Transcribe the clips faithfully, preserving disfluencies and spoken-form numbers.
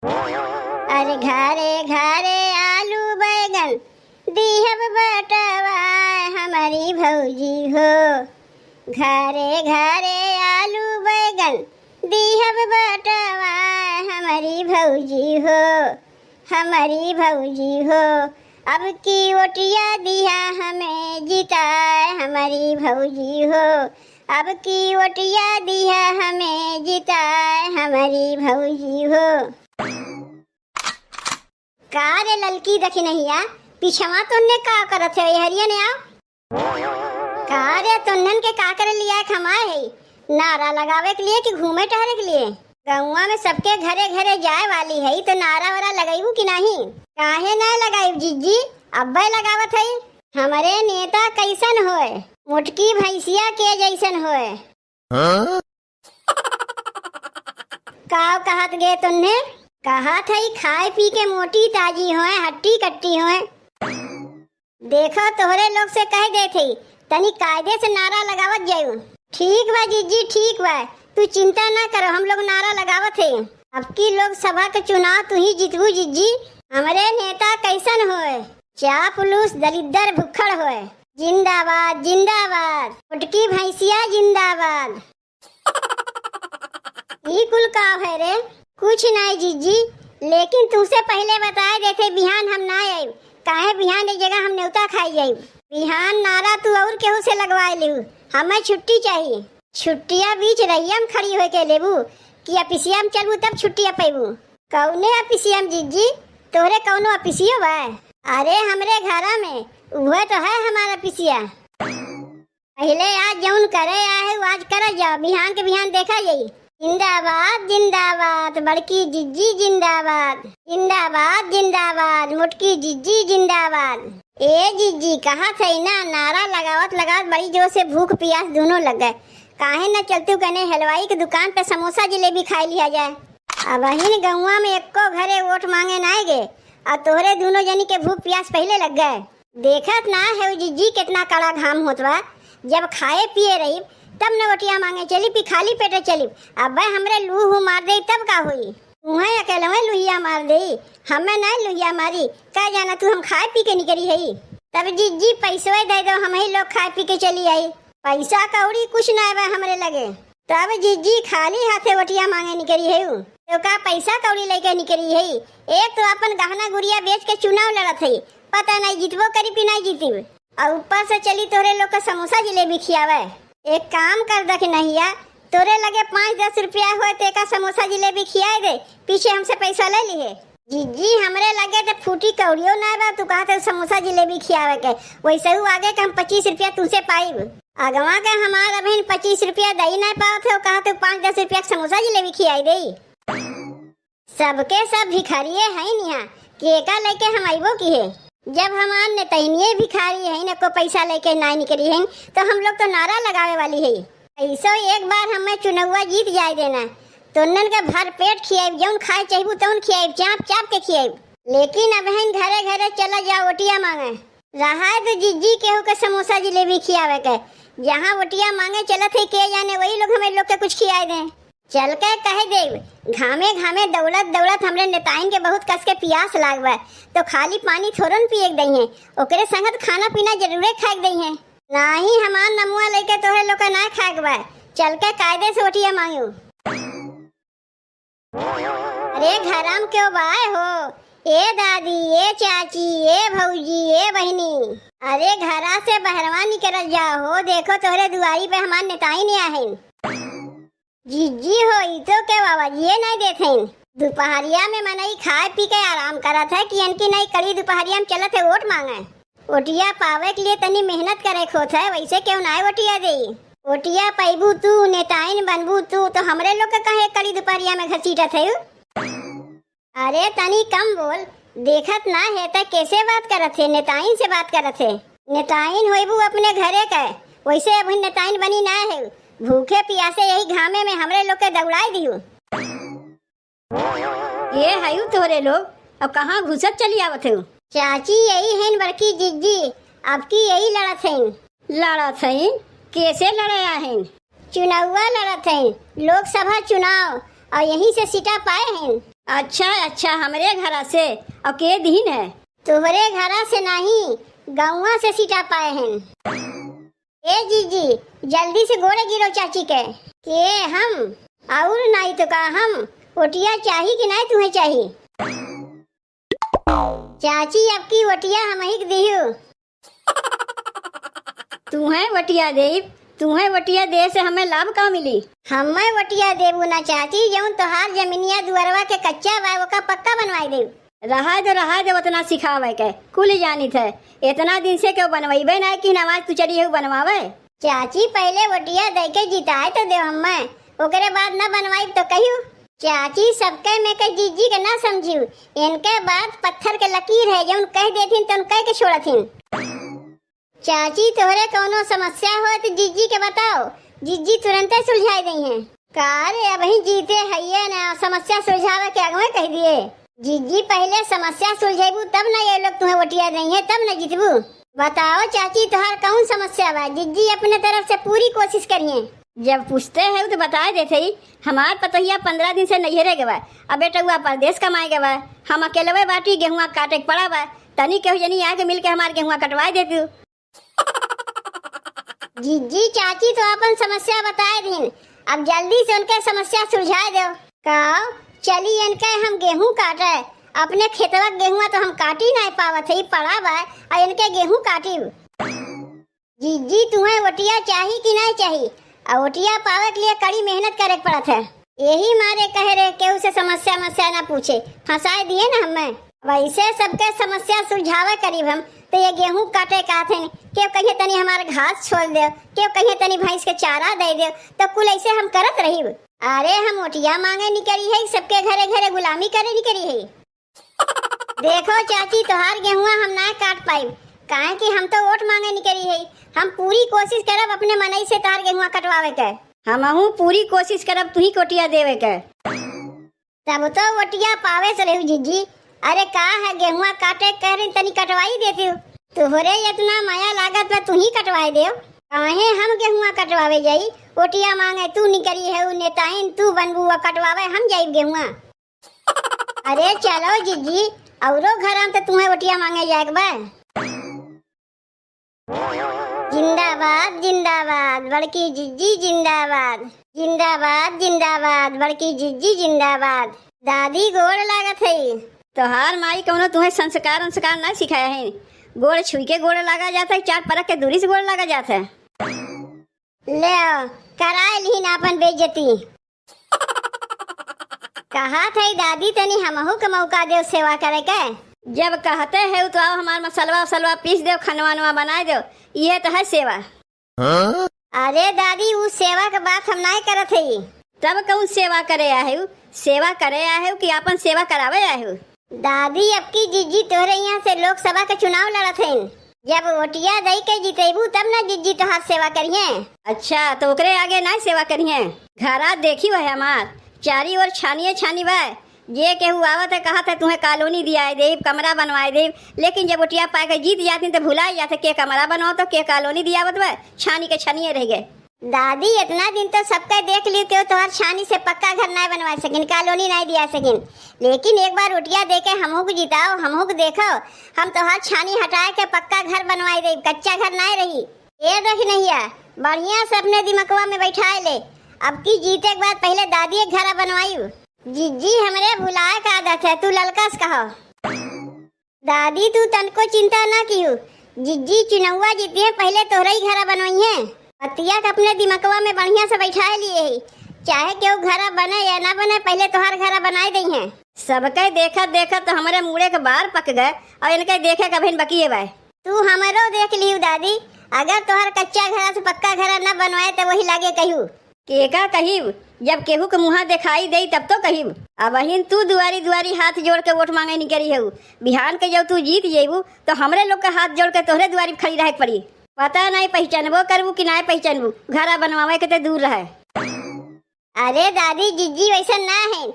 अरे घरे घरे आलू बैगन दिहब बटवाए हमरी भौजी हो। घरे घरे आलू बैगन दिहब बटवाए हमरी भौजी हो, हमरी भौजी हो। अब की ओटिया दिहा हमें जिताए हमरी भौजी हो। अब की ओटिया दिहा हमें जिताए हमरी भौजी हो। का रे ललकी दखिनहिया, पिछवा तोन्ने का करत है, हरिया ने आओ। का रे तोन्नन के का करे लिया खमाए है? नारा लगावे के लिए कि घूमे टहरे के लिए? गौवा में सबके घरे घरे जाए वाली है, तो नारा वारा लगैबू कि नहीं? काहे ना लगाइब जिज्जी, अब्बे लगावत है। हमरे नेता कैसन होए? मोटकी भैंसिया के जैसन होए। हाँ? काव कहत गे तुन्ने? कहत हई खाए पी के मोटी ताजी होए, हट्टी कट्टी होए। देखो तोहरे लोग से कह देत हई, तनी कायदे से नारा लगावत जायू। ठीक बा जिज्जी, ठीक बा, तू चिंता ना करो, हम लोग नारा लगावत है। अब की लोकसभा के चुनाव तू ही जीतबू जिज्जी। हमरे नेता कैसन होए? चापलूस दलिद्दर भुक्खड़ होए। जिंदाबाद, जिंदाबाद। मोटकी भैंसिया जिंदाबाद। ई कुल का है रे? कुछ नाई जिज्जी, लेकिन तुमसे पहले बताए देते बिहान हम ना आइब, काहे बिहान एक जगह हम नेवता खाई जाइब। बिहान नारा तू और केहू से लगवाए लिहू, हमें छुट्टी चाहिए। छुट्टिया बीच रहिया में खड़ी होके लेबू कि अपिसिया में चलबू तब छुट्टिया पैबू? कौने अपिसिया में जिज्जी? तोहरे कौनो अपिसियो बा? अरे हमरे घरा में, उहे तो है हमारा अपिसिया। पहिले आज जौन करे आए है, आज करत जाओ, बिहान के बिहान देखा जाई। जिंदाबाद, जिंदाबाद, बड़की जिज्जी जिंदाबाद, जिंदाबाद, जिंदाबाद, मोटकी जिज्जी जिंदाबाद। ए जिज्जी, कहत है ना, नारा लगावत लगावत बड़ी जोर से भूख पियास दोनों लग गए। काहे न चलतू कने हलवाई के दुकान पे समोसा जिलेबी खाई लिया जाए। अबहिन गौवा में एक्को घरे वोट मांगे ना गे, और तोहरे दोनों जनी के भूख पियास पहिले लग गए। देखत ना है जिज्जी, कितना कड़ा घाम होत बा। जब खाए पिए रही तब न वोटिया मांगे चली, पी खाली पेटे चली। अबे हमरे लू हू मार दे तब का होई? तुहें अकेलवे लुहिया मार दे, हमें नहीं लुहिया मारी। का जाना तू हम खाए पी के निकली है। तब जिज्जी पैसवे दे दो, हम ही लोग खाए पी के चली आई। पैसा कौड़ी कुछ ना बा हमरे लगे। तब जिज्जी खाली हाथे वोटिया मांगे निकली है। तो का पैसा कौड़ी लेके निकली है? एक तो अपन गहना गुड़िया बेच के चुनाव लड़त है, पता नहीं जीतबो करी कि नहीं जीतिब। और ऊपर से चली तोरे लोग का समोसा जिलेबी खियावे। एक काम कर दखिनहिया, तोरे लगे पाँच दस रुपया होए तो एका समोसा जिलेबी खियाए दे, पीछे हमसे पैसा ले लिहे। जिज्जी, हमरे लगे तो फूटी कौड़ियो ना बा, तू कहत है समोसा जिलेबी खियावे के। वैसे हु आगे के हम पच्चीस रुपया तुमसे पाइब। अगवा के हमार अबहिन पच्चीस रुपया दई ना पावत है, कहत है पाँच दस रुपया के समोसा जिलेबी खियाई दे। सबके सब भिखारिये हैं निहा, केका लेके हम अइबो की है? जब हमार नेतहिनिये भिखारी हैं, न को पैसा लेके ना निकली हैं, तो हम लोग तो नारा लगावे वाली है। ऐसो एक बार हमें चुनौवा जीत जाए देना, तो उन्हन के भर पेट खियाइब, जौन खाए चाहबू तौन खियाइब, चाप चाप के खियाइब। लेकिन अबहिन घरे घरे चला जा वोटिया मांगे। रहा है तो जिज्जी केहू के समोसा जिलेबी खियावे के। जहाँ वोटिया मांगे चलत है के जाने वही लोग हमें लोग के कुछ खियाए दें। चल के कह देब, घामे घामे दौड़त दौड़त हमरे नेताइन के बहुत कस के पियास लाग बा, तो खाली पानी थोरन पिए के दइहें, ओकरे संगत खाना पीना जरूरे खाए के दइहें। नाही हमार नमुआ लेके तोहरे लोग के ना खाए के बा, चल के कायदे से वोटिया मांगू। अरे घरम क्यों बाय हो? ए दादी, ए चाची, ए भौजी, ए बहिनी, अरे घरा से बहरवा निकल जा हो, देखो तोहरे दुआरी पे हमार नेताइन आहिन। जिज्जी हो, ई तो के आवाजिए नहीं देत हईन। दुपहरिया में मनई खाए पी के आराम करत है कि इनकी नहीं कड़ी दुपहरिया में चलत है वोट मांगे। वोटिया पावे के लिए तनी मेहनत करे के होत है, वैसे क्यों ना वोटिया देई? वोटिया पैबू तू, नेताइन बनबू तू, तो हमरे लोग के कहे कड़ी दुपहरिया में घसीटत है? अरे तनी कम बोल, देखत ना है त कैसे बात करत है? नेताइन से बात करत है। नेताइन होइबू अपने घरे के, वैसे अभी नेताइन बनी ना है। भूखे पियासे यही घामे में हमरे लोग के दौड़ाई दिहू। ये हयू तोरे लोग, अब कहाँ घुसत चली आवत हो? चाची यही हैं बड़की जिज्जी, अब की यही लड़त हैं। लड़त हैं? कैसे लड़े हैं? चुनावा लड़त हैं, लोकसभा चुनाव, और यहीं से सीटा पाए हैं। अच्छा, अच्छा, हमरे घरा से? अउ के दिहिन है? तोहरे घरा से नाहीं, गउँवा से सीटा पाए हैं। ए जीजी, जल्दी से गोड़े गिरो चाची के। के हम? अउर नाहीं तो का हम? ओटिया चाही कि नाहीं तुहैं चाही? चाची, अब की ओटिया हमही के दिहु। तुहैं ओटिया देब? तुहैं ओटिया देहे से हमें लाभ का मिली? हमें ओटिया देबू ना चाची, जउन तोहार जमीनिया दुअरवा के कच्चा बा, ओका पक्का बनवाई देब। रहा दे, रहा दे, ओतना सिखावे के कुल जानित है। एतना दिन से केहू बनवइबे नाहीं कि नवाज तू चली हऊ बनवावे। चाची, पहिले ओटिया दइके जिताए तो देव हमें, ओकरे बाद न बनवाइब तो कहियो। चाची, सबके में के जीजी के ना समझियो, इनके बात पत्थर के लकीर है, जउन कह देथिन तउन कह के छोड़थिन। चाची, तोहरे कउनो समस्या होय तो जीजी के बताओ, जीजी तुरंते सुलझाई दइहैं। का रे, अबहीं जीते हइये ना, समस्या सुलझावे के अगवे कह दिए। जीजी, पहिले समस्या सुलझेबू तब ना ये लोग तुहैं ओटिया दइहैं, तब ना जीतबू। बताओ चाची, तोहार कउन समस्या बा? जीजी अपने तरफ से पूरी कोशिश करिहैं। जब पूछते हऊ तो बताए देत हई, हमार पतोहिया पन्द्रह दिन से नैहरे गवा, अब बेटउआ परदेस कमाए गवा, हम अकेलवे बाटी, गेहुआ काटे के पड़ा बा, तनी केहू जनी आके मिल के हमार गेहुआ कटवाए देतू। जीजी, चाची तो आपन समस्या बताए दिन, अब जल्दी से उनके समस्या सुलझाए दो। का चली इनके हम गेहूं काटे? अपने खेतवा के गेहुआ तो हम काटी नाहीं पावत है, ई पड़ा बा, आ इनके गेहूं काटी। जीजी, तुहैं ओटिया चाही कि नाहीं चाही? आ ओटिया पावे के लिए कड़ी मेहनत करे के पड़त है। यही मारे कहे रहे, केहू से समस्या, समस्या ना पूछे, फंसाए दिए ना हमें। वैसे सबके समस्या सुलझावे करीब हम, तो ये गेहूं काटे कहत हैं, केहू कहिए तनी हमार घास छोल देव, केहू कहिए तनी भैंस के चारा दे देव, तो कुल ऐसे हम करत रहीब। अरे, हम ओटिया मांगे निकरी है, सबके घरे घरे गुलामी करे निकरी है। देखो चाची, तोहार गेहुआ हम ना काट पाइब, काहे कि हम तो वोट मांगे निकरी है। हम पूरी कोशिश करब अपने मनई से तोहार गेहुआ कटवावे के। हमहू पूरी कोशिश करब तुही के ओटिया देवे के। तब तो ओटिया पावे से रहू जीजी। अरे का है, गेहुआ काटे के कह रही, तनी कटवाई देती। तोहरे इतना माया लागत बा, तुही कटवाए देव। काहे हम गेहुआ कटवावे जाई? ओटिया मांगे तू निकरी है, उ नेताइन तू बनबू, आ कटवावे हम जाइब गेहुआ। अरे चलो जीजी, औरो घरा में तो तुहैं ओटिया मांगे जाए के बा। जिंदाबाद, जिंदाबाद, बड़की जीजी जिंदाबाद। जिंदाबाद, जिंदाबाद, बड़की जीजी जिंदाबाद। दादी गोड़ लागत है। तोहार माई कउनो तुहैं संस्कार, संस्कार ना सिखाया है। गोड़ छुई के गोड़ लागा जात है, चार परक के दूरी से गोड़ लागा जात है। ले आओ, कराए लिहिन आपन बेइज्जती। कहत है दादी, तनी हमहू के मौका देव सेवा करे के। जब कहते है तो आओ, हमार मसलवा उसलवा पीस देव, खनवा वनवा बनाए देव, इहे तो है सेवा। हाँ? अरे दादी, उ सेवा के बात हम नाहीं करत है। तब कउन सेवा करे आहे उ? सेवा करे आहे उ कि आपन सेवा करावे आहे उ? दादी, अब की जीजी तोहरे यहाँ से लोकसभा के चुनाव लड़त हईन। जब वोटिया दई के जितैबू तब ना जीजी तोहार सेवा करिहें। अच्छा, तो ओकरे आगे ना सेवा करिहें? घरा देखी वह हमार, चारी ओर छानिए छानी बा। जे केहू आवत है, कहत है, "तुहें कॉलोनी दियाए देब, कमरा बनवाए देब," लेकिन जब वोटिया पाए के जीत जातिन, तो भुलाए जात है, के कमरा बनवावत, के कॉलोनी दियावत बा, छानी के छानिए रह गए। दादी, इतना दिन तो सबके देख ली, तेउ तोहार छानी से पक्का घर नाय बनवा सकिन, कॉलोनी नाय दिया सकिन, लेकिन एक बार वोटिया दे के हमहू के जिताओ, हमहू के देखो, हम तोहार छानी हटाए के पक्का घर बनवाई देब, कच्चा घर नाय रही। ए देख नहिया, बढ़िया से अपने दिमकवा में बैठाए ले, अब की जीते के बाद पहले दादी एक घरा बनवाई। जीजी, हमरे भुलाए के आदत है, तू ललका से कहो। दादी, तू तनको चिंता ना किहू। जिज्जी चुनौआ जीतिहें, पहिले तोहरई घरा बनवइहें। बतिया के अपने दिमकवा में बढ़िया से बैठाए लिए ही। चाहे केहू घरा बने या ना बने, पहिले तोहार घरा बनाए दइहें। सबके देखत देखत तो हमरे मूड़े के बार पक गए और इनके देखे के अभिन बकिए बाय। तू हमरो देख लिहू दादी, अगर तोहार कच्चा घरा से पक्का घरा ना बनवाए तो वही लागे कहू। केका कहिब, जब केहू के मुँहा देखाई देई तब तो कहिब। अबहिन तू दुआरी दुआरी हाथ जोड़ के वोट मांगे निकरी हऊ। बिहान के जब तू जीत जइबू तो हमरे लोग के हाथ जोड़ के तोहरे दुआरी पे खड़ी रहे के पड़ी। पता नहीं पहिचनबो करबू कि नाय पहिचनबू, घरा बनवावे के ते दूर रहे। अरे दादी, जिज्जी वैसन ना है,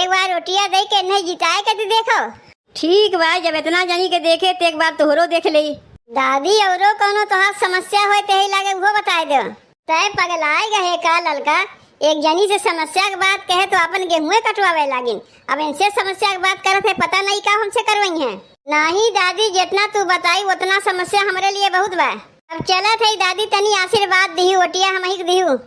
एक बार वोटिया दे के नहीं जिताए के तो देखो। ठीक बा, जब इतना जनी के देखे तो एक बार तोहरो देख लेई। दादी, औरो कौनो तोहार समस्या होए ते ही लागे उहो बताए दो। तय पगलाए गए का ललका, एक जनी से समस्या के बात कहे तो अपन गेहूं कटवावे लागिन। अब इनसे समस्या के बात करत है, पता नहीं का हमसे करवई है। नहीं दादी, जितना तू बताई उतना समस्या हमरे लिए बहुत बा। अब चलत है दादी, तनी आशीर्वाद दिहू, ओटिया हमही के दिहू।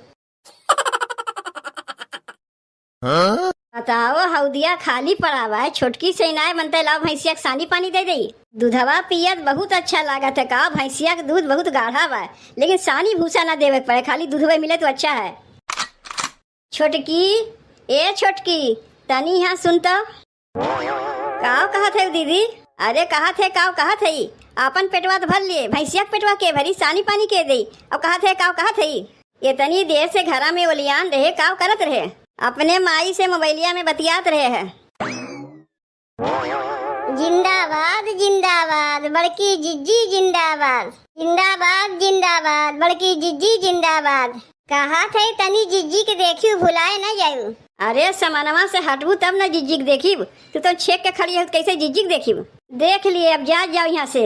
बताओ, हौदिया खाली पड़ा बा, छोटकी से इनाय बनते, लाओ भैंसिया के सानी पानी दे देई। दूधवा पियत बहुत अच्छा लागत है का, भैंसिया के दूध बहुत गाढ़ा बा, लेकिन सानी भूसा ना देवे के पड़े, खाली दूधवे मिले तो अच्छा है। छोटकी, ए छोटकी, तनी यहाँ सुन तो। काव कहत है दीदी? अरे कहत है, काव कहत है, आपन पेटवा तो भर लिए, भैंसिया के पेटवा के भरी, सानी पानी के देई? अब कहत है, काव कहत है? इतनी देर से घरा में ओलियान रहे, काव करत रहे? अपने माई से मोबाइलिया में बतियात रहे है। जिंदाबाद, जिंदाबाद, बड़की जिज्जी जिंदाबाद। जिंदाबाद, जिंदाबाद, बड़की जिज्जी जिंदाबाद। कहत है तनी जिज्जी के देखियो, भुलाए न जायू। अरे समनवा से हटबू तब न जिज्जी के देखिब। तू तो छेक के खड़ी है, कैसे जिज्जी के देखिब? देख लिए, अब जा जाओ यहाँ से।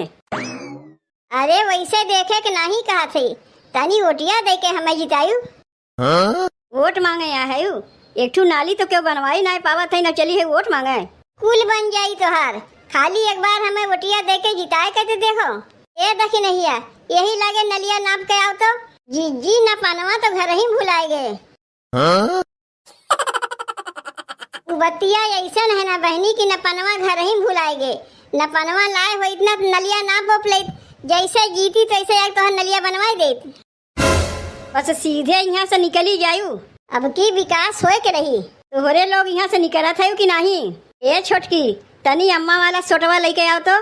अरे वैसे देखे के नहीं कहत है, तनी ओटिया दे के हमें जितायू। हाँ? वोट मांगे आया है यू? एक ठू नाली तो क्यों बनवाई ना पावत है, ना चली है वोट मांगे। कुल बन जाई तोहार, खाली एक बार हमें वोटिया दे के जिताए के तो देखो। ए दखिनहिया, यही लागे नलिया नाप के आओ तो। जिज्जी नपनवा तो घर ही भुलाए गए। हाँ? उ बतिया ऐसन है ना बहनी कि नपनवा घर ही भुलाए गए। नपनवा लाए हो इतना नलिया ना बोप लेत, जैसे जीती तैसे एक तोहर नलिया बनवाए देत। बस सीधे यहाँ से निकली जायू। अब की विकास होए के रही। तोहरे लोग यहाँ से निकलत है कि नहीं? ए छोटकी, तनी अम्मा वाला सोटवा लेके आओ तो।